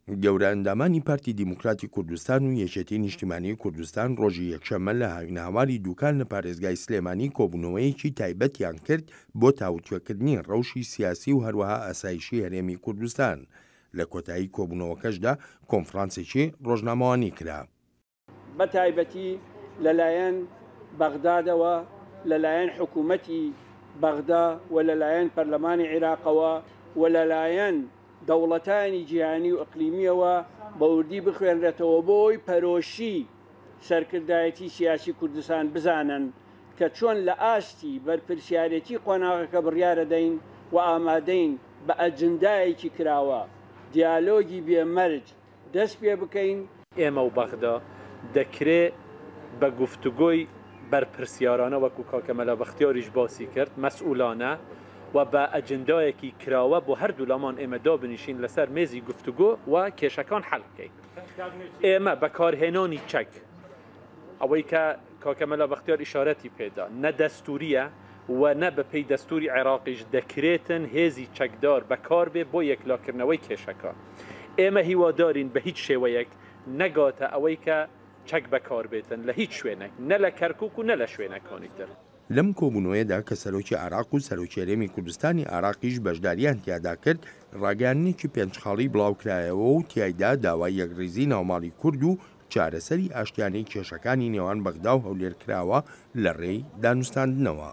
گەورە ئەندامانی پارتی دیموکراتی کوردستان و یەکێتی نیشتیمانی کوردستان ڕۆژی یەکشەممە لە هاوینەهەواری دوکان لە پارێزگای سلێمانی کۆبوونەوەیەکی تایبەتیان کرد بۆ تاوتوێکردنی ڕەوشی سیاسی و هەروەها ئاسایشی هەرێمی کوردستان. لە کۆتایی کۆبوونەوەکەشدا کۆنفرانسێکی ڕۆژنامەوانی کرا. بە تایبەتی لەلایەن بەغدادەوە، لەلایەن حکوومەتی بەغدا و لەلایەن پەرلەمانی عیراقەوە و لەلایەن دەوڵەتانی جیهانی و ئیقلیمییەوە بە وردی بخوێنرێتەوە بۆ ئەوەی پەرۆشی سەرکردایەتی سیاسی کوردستان بزانن کە چۆن لە ئاستی بەرپرسیارێتی قۆناغەکە بڕیارەدەین و ئامادەین بە ئەجندایەکی کراوە دیالۆگی بێ مەرج دەست پێ بکەین. ئێمە و بەغدا دەکرێ بە گفتوگۆی بەرپرسیارانە وەکو کاکە مەلا بەختیاریش باسی کرد مەسئولانە و بە ئەجندایەکی کراوە بۆ هەردوولامان ئێمە دابنیشین لەسەر مێزی گفتوگۆ و کێشەکان حەل بکەین. ئێمە بەکارهێنانی چەک ئەوەی کە کاکە مەلا بەختیار ئیشارەتی پێدا نە دەستوورییە و نە بە پێی دەستووری عێراقیش دەکرێتن هێزی چەکدار بەکار بێ بۆ یەکلاکردنەوەی کێشەکان. ئێمە هیوادارین بە هیچ شێوەیەک نەگاتە ئەوەی کە چەک بەکار بێتن لە هیچ شوێنێک نە لە کەرکووک و نە لە شوێنەکانی تر. لەم کۆبوونەوەیەدا کە سەرۆکی عێراق و سەرۆکی هەرێمی کوردستانی عێراقیش بەشداریان تیادا کرد، ڕاگەیاندنێکی پێنج خاڵی بڵاوکرایەوە و تیایدا داوای یەکڕیزی ناوماڵی کورد و چارەسەری ئاشتیانەی کێشەکانی نێوان بەغدا و هەولێر کراوە لە ڕێی دانوستاندنەوە.